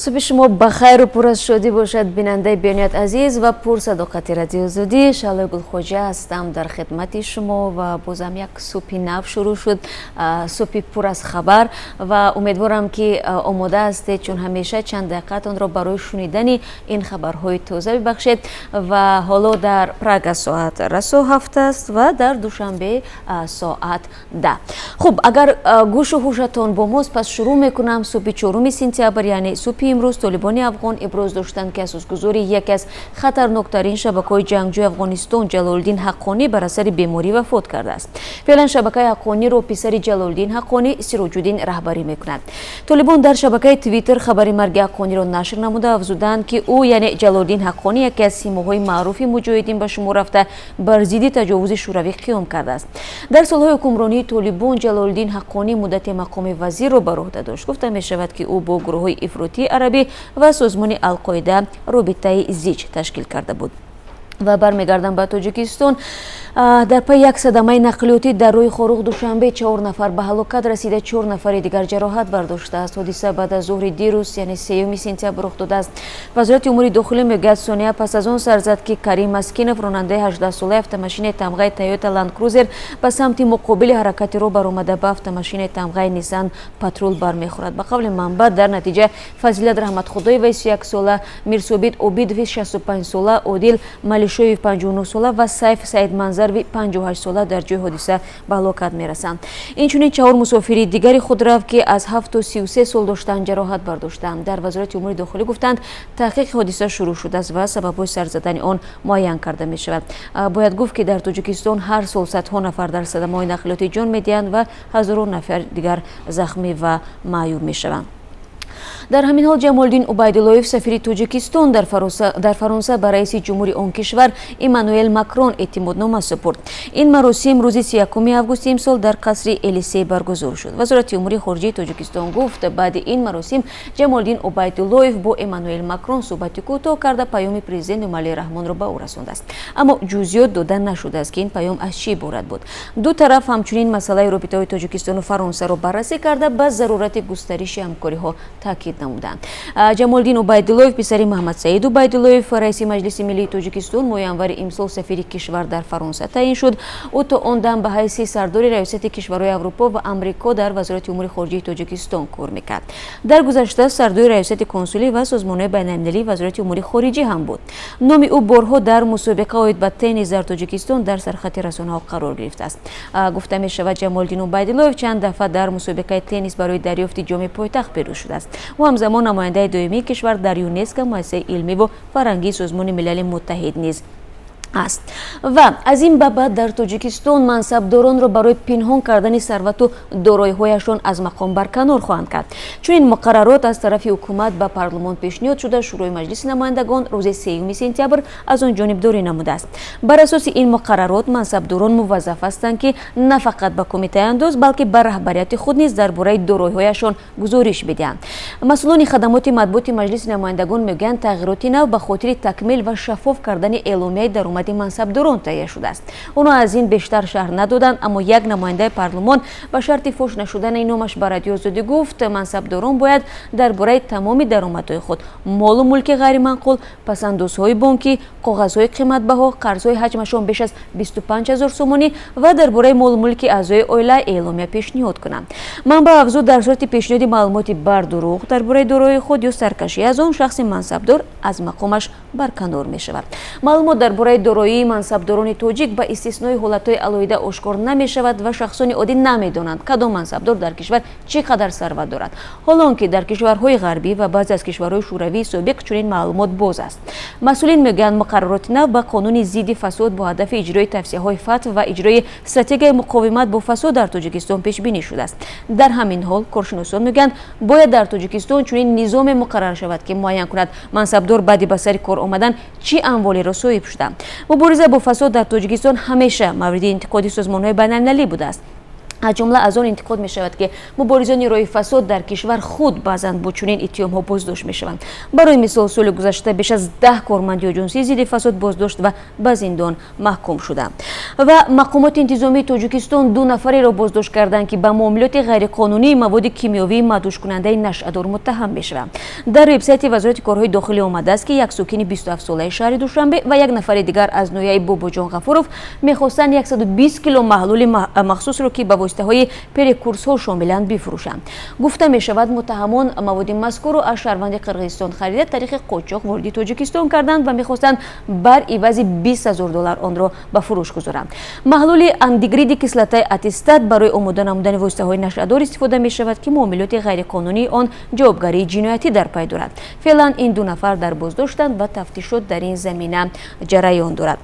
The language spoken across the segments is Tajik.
Субҳи шумо ба хайру пур аз шодӣ бошад, бинандаи бениҳоят азиз ва пурсадоқати Радиои Озодӣ. Шаҳлои Гулхоҷа ҳастам дар хидмати шумо ва бозам як субҳи нав шурӯъ шуд, субҳи пур аз хабар, ва умедворам, ки омода ҳастед, чун ҳамеша чанд дақиқатонро барои шунидани ин хабарҳои тоза бибахшед. Ва ҳоло дар Прага соат расо 7 аст ва дар Душанбе соат 10. Хуб, агар гӯшу ҳушатон бо мост, пас шурӯъ мекунам. Субҳи 4 сентябр, яъне субҳи имрӯз, толибони афғон иброз доштанд, ки асосгузори яке аз хатарноктарин шабакаҳои ҷангҷӯи Афғонистон, Ҷалолиддин Ҳаққонӣ, бар асари беморӣ вафот кардааст. Феълан шабакаи Ҳаққониро писари Ҷалолиддин Ҳаққонӣ, Сироҷуддин, раҳбарӣ мекунад. Толибон дар шабакаи Твиттер хабари марги Ҳаққониро нашр намуда, афзуданд, ки ӯ, яъне Ҷалолиддин Ҳаққонӣ, яке аз симоҳои маъруфи муҷоҳидин ба шумор рафта, бар зидди таҷовузи Шӯравӣ қиём кардааст. Дар солҳои ҳукмронии толибон Ҷалолиддин Ҳаққонӣ муддате мақоми вазирро бар уҳда дошт. Гуфта мешавад, ки ӯ бо гурӯҳҳои ифротии арабӣ ва созмони Алқоида робитаи зич ташкил карда буд. Ва бармегардам ба Тоҷикистон. Дар пайи як садамаи нақлиётӣ дар роҳи Хоруғ Душанбе чор нафар ба ҳалокат расида, чор нафари дигар ҷароҳат бардоштааст. Ҳодиса баъд аз зуҳри дирӯз, яъне 3 сентябр, рух додааст. Вазорати умури дохилӣ мегӯяд, сонеа пас аз он сар зад, ки Карим Маскинов, ронандаи 18-солаи автомашинаи тамғаи Тойота Ланд Крузер, ба самти муқобили ҳаракати роҳ баромада, ба автомашинаи тамғаи Ниссан Патрул бармехӯрад. Ба қавли манбаъ, дар натиҷа Фазилат Раҳматхудоева, 31 сола, Мирсобит Обидови, 65 сола, Одил Малишоев, 59 сола, ва Сайф Саидманзарви, 58 сола, дар ҷои ҳодиса ба ҳалокат мерасанд. Инчунин чаҳор мусофири дигари худрав, ки аз 7 то 33 сол доштанд, ҷароҳат бардоштанд. Дар Вазорати умури дохилӣ гуфтанд, таҳқиқи ҳодиса шурӯъ шудааст ва сабабҳои сар задани он муайян карда мешавад. Бояд гуфт, ки дар Тоҷикистон ҳар сол садҳо нафар дар садамаҳои нақлиётӣ ҷон медиҳанд ва ҳазорон нафар дигар захмӣ ва маъюб мешаванд. Дар ҳамин ҳол Ҷамолиддин Убайдуллоев, сафири Тоҷикистон дар Фаронса, ба раиси ҷумҳури он кишвар Эммануэл Макрон эътимоднома супурд. Ин маросим рӯзи 31 августи имсол дар қасри Элисей баргузор шуд. Вазорати умури хориҷии Тоҷикистон гуфт, баъди ин маросим Ҷамолиддин Убайдуллоев бо Эммануэл Макрон суҳбати кӯтоҳ карда, паёми президент Эмомалӣ Раҳмонро ба ӯ расондааст, аммо ҷузъиёт дода нашудааст, ки ин паём аз чӣ иборат буд. Ду тараф ҳамчунин масъалаи робитаҳои Тоҷикистону Фаронсаро баррасӣ карда, ба зарурати густариши ҳамкориҳо таъкид намуданд. Ҷамолиддин Убайдуллоев писари Маҳамадсаид Убайдуллоев, раиси Маҷлиси миллии Тоҷикистон, моҳи январи имсол сафири кишвар дар Фаронса таъин шуд. Ӯ то он дам ба ҳайси сардори Раёсати кишварҳои Аврупо ва Амрико дар Вазорати умури хориҷии Тоҷикистон кор мекард. Дар гузашта сардори Раёсати консулӣ ва созмонҳои байналмилалии Вазорати умури хориҷӣ ҳам буд. Номи ӯ борҳо дар мусобиқа оид ба теннис дар Тоҷикистон дар сархати расонаҳо қарор гирифтааст. Гуфта мешавад, Ҷамолиддин Убайдуллоев чанд дафъа дар мусобиқаи теннис барои дарёфти ҷоми пойтахт пирӯз шудааст. Ӯ ҳамзамон намояндаи доимии кишвар дар ЮНЕСКО, муассисаи илмиву фарҳангии Созмони Милали Муттаҳид, низ аст. Ва аз ин ба баъд дар Тоҷикистон мансабдоронро барои пинҳон кардани сарвату дороиҳояшон аз мақом барканор хоҳанд кард. Чунин муқаррарот аз тарафи ҳукумат ба парлумон пешниҳод шуда, Шӯрои Маҷлиси намояндагон рӯзи 3 сентябр аз он ҷонибдорӣ намудааст. Бар асоси ин муқаррарот мансабдорон муваззаф ҳастанд, ки на фақат ба Кумитаи андоз, балки ба раҳбарияти худ низ дар бораи дороиҳояшон гузориш бидиҳанд. Масъулони хадамоти матбуоти Маҷлиси намояндагон мегӯянд, тағйироти нав ба хотири такмил ва шаффоф кардани эъломияи даромади мансабдорон таҳия шудааст. Онҳо аз ин бештар шарҳ надоданд, аммо як намояндаи парлумон ба шарти фош нашудани номаш ба Радиои Озодӣ гуфт, мансабдорон бояд дар бораи тамоми даромадҳои худ, молу мулки ғайриманқул, пасандозҳои бонкӣ, коғазҳои қиматбаҳо, қарзҳои ҳаҷмашон беш аз 25 ҳазор сомонӣ ва дар бораи молу мулки аъзои оила эъломия пешниҳод кунанд. Манбаъ афзуд, дар сурати пешниҳоди маълумоти бардурӯғ дар бораи дороии худ ё саркашӣ аз он, шахси мансабдор аз мақомаш барканор мешавад. Маълумот дар бораи дороии мансабдорони тоҷик ба истиснои ҳолатҳои алоҳида ошкор намешавад ва шахсони оддӣ намедонанд, кадом мансабдор дар кишвар чӣ қадар сарват дорад, ҳоло он ки дар кишварҳои ғарбӣ ва баъзе аз кишварҳои шӯравии собиқ чунин маълумот боз аст. Масъулин мегӯянд, муқаррароти нав ба қонуни зидди фасод бо ҳадафи иҷрои тавсияҳои ФАТФ ва иҷрои стратегияи муқовимат бо фасод дар Тоҷикистон пешбинӣ шудааст. Дар ҳамин ҳол коршиносон мегӯянд, бояд дар Тоҷикистон чунин низоме муқаррар шавад, ки муайян кунад, мансабдор баъди ба сари кор омадан чӣ амволеро соҳиб шуда. Мубориза бо фасод дар Тоҷикистон ҳамеша мавриди интиқоди созмонҳои байналмилалӣ будааст. Аз ҷумла аз он интиқод мешавад, ки муборизони роҳи фасод дар кишвар худ баъзан бо чунин иттиҳомҳо боздошт мешаванд. Барои мисол, соли гузашта беш аз 10 корманди Оҷонсии зидди фасод боздошт ва ба зиндон маҳкум шуданд. Ва мақомоти интизомии Тоҷикистон ду нафареро боздошт карданд, ки ба муомилоти ғайриқонунии маводи кимиёвии маҳдудкунандаи нашъадор муттаҳам мешаванд. Дар вебсайти Вазорати корҳои дохилӣ омадааст, ки як сокини 27-солаи шаҳри Душанбе ва як нафари дигар аз ноҳияи Бобоҷон Ғафуров мехостанд 120 кило маҳлули махсусро, ки ба воситаҳои прекурсорҳо шомиланд, бифурӯшанд. Гуфта мешавад, муттаҳамон маводи мазкурро аз шаҳрванди Қирғизистон харида, тариқи қочоқ вориди Тоҷикистон карданд ва мехостанд бар ивази 20 000 доллар онро ба фурӯш гузоранд. Маҳлули ангидриди кислотаи ацетат барои омода намудани воситаҳои нашъадор истифода мешавад, ки муомилоти ғайриқонунии он ҷавобгарии ҷиноятӣ дар пай дорад. Феълан ин ду нафар дар боздоштанд ва тафтишот дар ин замина ҷараён дорад.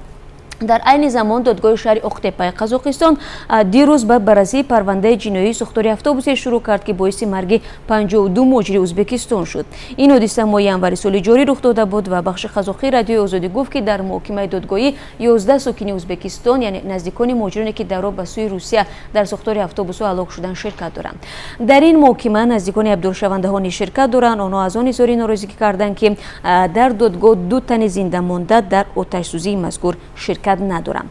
Дар айни замон додгоҳи шаҳри Оқтепаи Қазоқистон дирӯз ба баррасии парвандаи ҷиноии сӯхтори автобусе шурӯъ кард, ки боиси марги 52 муҳоҷири Ӯзбекистон шуд. Ин ҳодиса моҳи январи соли ҷорӣ рух дода буд ва бахши қазоқии Радиои Озодӣ гуфт, ки дар муҳокимаи додгоҳӣ 11 сокини Ӯзбекистон, яъне наздикони муҳоҷироне, ки дар роҳ ба сӯи Русия дар сӯхтори автобусҳо ҳалок шуданд, ширкат доранд. Дар ин муҳокима наздикони айбдоршавандаҳо низ ширкат доранд. Онҳо аз он изҳори норозигӣ карданд, ки дар додгоҳ ду тани зинда монда дар оташсӯзии мазкур ширкат надоранд.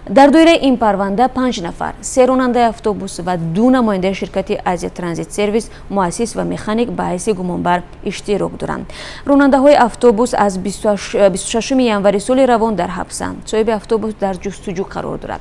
Дар доираи ин парванда панҷ нафар, се ронандаи автобус ва ду намояндаи ширкати Азия Транзит Сервис, муассис ва механик, ба ҳайси гумонбар иштирок доранд. Ронандаҳои автобус аз 26 январи соли равон дар ҳабсанд. Соҳиби автобус дар ҷустуҷӯ қарор дорад.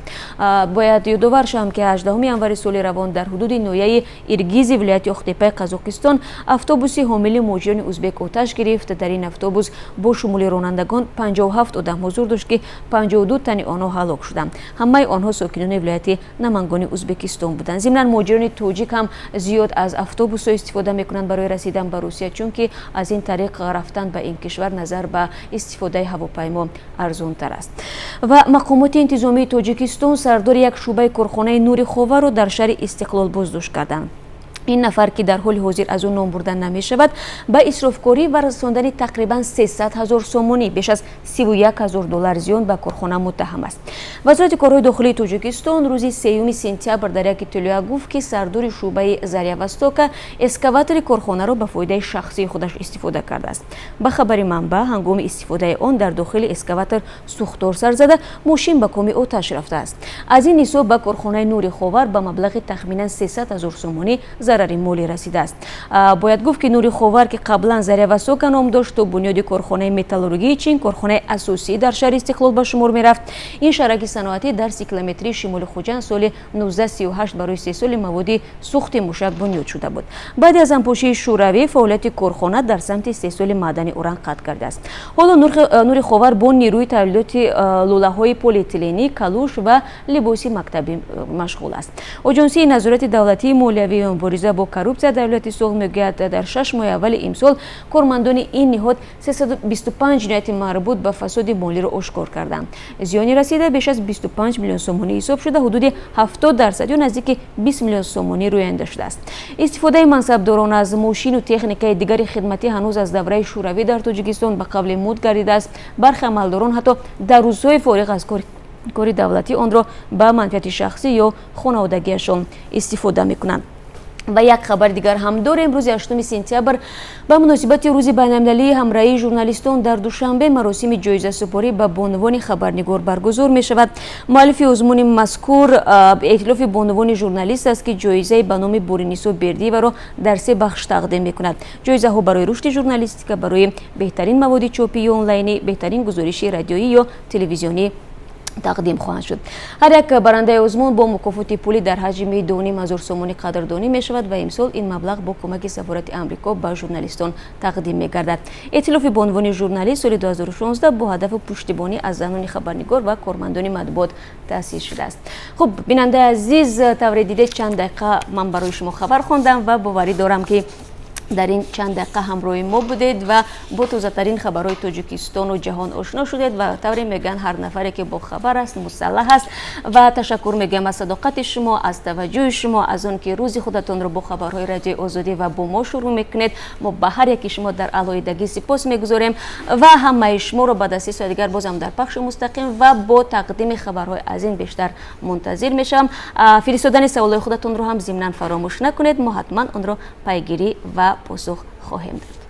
Бояд ёдовар шавам, ки 18 январи соли равон дар ҳудуди ноҳияи Иргизи вилояти Оқтепаи Қазоқистон автобуси ҳомили муҳоҷирони узбек оташ гирифт. Дар ин автобус бо шумули ронандагон 57 одам ҳузур дошт, ки 52 тани онҳо ҳалок шуданд. Ҳамаи онҳо сокинони вилояти Намангони Узбекистон буданд. Зимнан, муҳоҷирони тоҷик ҳам зиёд аз автобусҳо истифода мекунанд барои расидан ба Русия, чунки аз ин тариқ рафтан ба ин кишвар назар ба истифодаи ҳавопаймо арзонтар аст. Ва мақомоти интизомии Тоҷикистон сардори як шӯъбаи корхонаи Нури Ховарро дар шаҳри Истиқлол боздошт карданд. Ин нафар, ки дар ҳоли ҳозир аз ӯ ном бурда намешавад, ба исрофкорӣ ва расондани тақрибан 300 ҳазор сомонӣ, беш аз 31 ҳазор доллар, зиён ба корхона муттаҳам аст. Вазорати корҳои дохилии Тоҷикистон рӯзи 3 сентябр дар як иттилоя гуфт, ки сардори шӯъбаи Заря Востока эскаватори корхонаро ба фоидаи шахсии худаш истифода кардааст. Ба хабари манбаъ, ҳангоми истифодаи он дар дохили эскаватор сӯхтор сар зада, мошин ба коми оташ рафтааст. Аз ин ҳисоб ба корхонаи Нури Ховар ба маблағи тахминан 300 ҳазор сомонӣ зарари молӣ расидааст. Бояд гуфт, ки Нури Ховар, ки қаблан Заря Востока ном дошт, то бунёди корхонаи металлургии Чин корхонаи асосӣ дар шаҳри Истиқлол ба шумор мерафт. Ин шаҳраки саноатӣ дар 30 километрии шимоли Хуҷанд соли 1938 барои истеҳсоли маводи сӯхти мушак бунёд шуда буд. Баъди аз ҳампошии Шӯравӣ фаъолияти корхона дар самти истеҳсоли маъдани уран қатъ кардааст. Ҳоло Нури Ховар бо нерӯи тавлидоти лӯлаҳои полиэтиленӣ, калуш ва либоси мактабӣ машғул аст. Оҷонсии назорати давлатии молиявӣ ва мубориза бо коррупсия дар вилояти Суғд мегӯяд, дар 6 моҳи аввали имсол кормандони ин ниҳод 325 ҷинояти марбут ба фасоди молиро ошкор карданд. Зиёни расида беш аз 25 миллион сомонӣ ҳисоб шуда, ҳудуди 70% ё наздики 20 миллион сомонӣ рӯянда шудааст. Истифодаи мансабдорон аз мошину техникаи дигари хидматӣ ҳанӯз аз давраи Шӯравӣ дар Тоҷикистон ба қавли муд гардидааст. Бархе амалдорон ҳатто дар рӯзҳои фориғ аз кори давлатӣ онро ба манфиати шахсӣ ё хонаводагиашон истифода мекунанд. Ва як хабари дигар ҳам дорем. Рӯзи 8 сентябр ба муносибати Рӯзи байналмилалии ҳамраҳии журналистон дар Душанбе маросими ҷоизасупорӣ ба бонувони хабарнигор баргузор мешавад. Муаллифи озмуни мазкур Эътилофи бонувони журналист аст, ки ҷоизаи ба номи Буринисо Бердиеваро дар се бахш тақдим мекунад. Ҷоизаҳо барои рушди журналистика, барои беҳтарин маводи чопӣ ё онлайнӣ, беҳтарин гузориши радиоӣ ё телевизионӣ тақдим хоҳанд шуд. Ҳар як барандаи озмун бо мукофоти пулӣ дар ҳаҷми 2,5 ҳазор сомонӣ қадрдонӣ мешавад ва имсол ин маблағ бо кӯмаки сафорати Амрико ба журналистон тақдим мегардад. Эътилофи бонувони журналист соли 2016 бо ҳадафи пуштибонӣ аз занони хабарнигор ва кормандони матбуот таъсис шудааст. Хуб, бинандаи азиз, тавре дидед, чанд дақиқа ман барои шумо хабар хондам ва боварӣ дорам, ки Дар ин чанд дақиқа ҳамроҳи мо будед ва бо тозатарин хабарҳои Тоҷикистону ҷаҳон ошно шудед. Ва тавре мегӯянд, ҳар нафаре ки бохабар аст, мусаллаҳ аст. Ва ташаккур мегӯям аз садоқати шумо, аз таваҷҷӯҳи шумо, аз он ки рӯзи худатонро бо хабарҳои Радиои Озодӣ ва бо мо шурӯъ мекунед. Мо ба ҳар яки шумо дар алоҳидагӣ сипос мегузорем ва ҳамаи шуморо баъд аз 3 соат дигар бозам дар пахши мустақим ва бо тақдими хабарҳои аз ин бештар мунтазир мешавам. Фиристодани саволҳои худатонро ҳам зимнан фаромӯш накунед, мо ҳатман онро пайгирӣ ва посух хоҳем дод.